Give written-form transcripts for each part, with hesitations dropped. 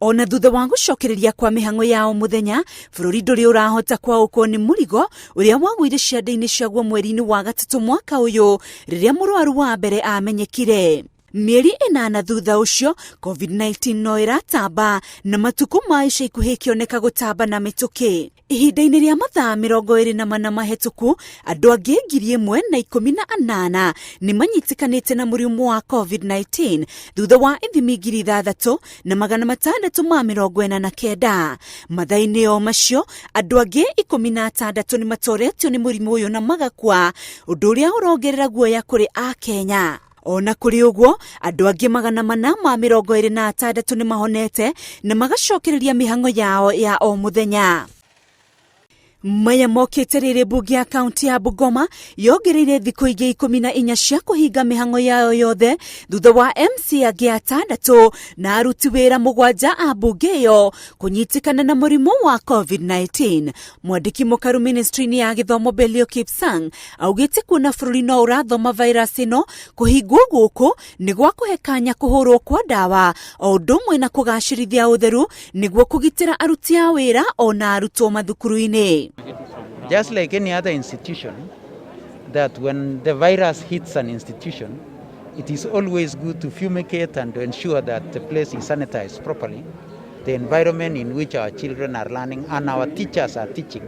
Ona thutha wa gũcokereria kwa mĩhang'o ya o mũthenya, bũrũri ndũrĩ ũrahota kwaũkwo nĩ mũrigo ũrĩa wagũire ciande-inĩ ciaguo mweri-inĩ wa gatatũ mwaka ũyũ rĩrĩa mũrwaru wa mbere amenyekire. Mĩeri ĩnana thutha ũcio, COVID-19 no ĩratamba na matukũ ma ica ikuhĩ ĩkĩoneka gũtamba na mĩtũkĩ. Ihinda-inĩ rĩa mathaa 24 mahĩtũku, andũ angĩ 1,018 nĩ manyitĩkanĩte na mũrimũ wa COVID-19 thutha wa ithimi 6,649. Mathaa-inĩ o macio, andũ angĩ 16 nĩ matoretio nĩ mũrimũ ũyũ na magakua, ũndũ ũrĩa ũrongerera guoya kũrĩ Akenya. O na kũrĩ ũguo, andũ angĩ 426 nĩ mahonete na magacokereria mĩhang'o yao ya o mũthenya. Maya mokĩte rĩrĩ mbunge ya kaunti ya Bungoma yongereire thikũ ingĩ 14 cia kũhinga mĩhang'o yayo yothe thutha wa MC angĩ atandatũ na aruti wĩra mũgwanja a mbunge ĩyo kũnyitĩkana na mũrimũ wa COVID-19. Mwandĩki mũkaru ministry-inĩ ya gĩthomo Belio Kipsang augĩte kuona bũrũri no ũrathoma virus ĩno kũhingwo gũkũ nĩ gwa kũhe kanya kũhũrwo kwa ndawa o ũndũ ũmwe na kũgacĩrithia ũtheru nĩguo kũgitĩra aruti a wĩra ona arutwo mathukuru-inĩ. Just like any other institution, that when the virus hits an institution, it is always good to fumigate and to ensure that the place is sanitized properly. The environment in which our children are learning and our teachers are teaching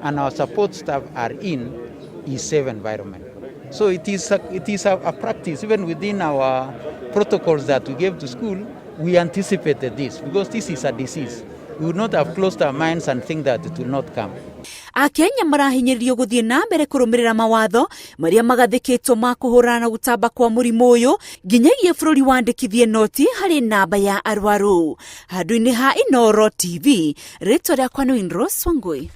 and our support staff are in is safe environment. So it is a practice, even within our protocols that we gave to school, we anticipated this because this is a disease. We would not have closed our minds and think that it will not come. Akenya marahinyĩrĩrio gũthiĩ na mbere kũrũmĩrĩra mawatho marĩa magathĩkĩtwo ma kũhũrana na gũtamba kwa mũrimũ ũyũ nginyagia bũrũri wandĩkithie noti harĩ namba ya arwaru. Handũ-inĩ ha Inooro TV, rĩtwa rĩakwa nĩ Winrose Wangui.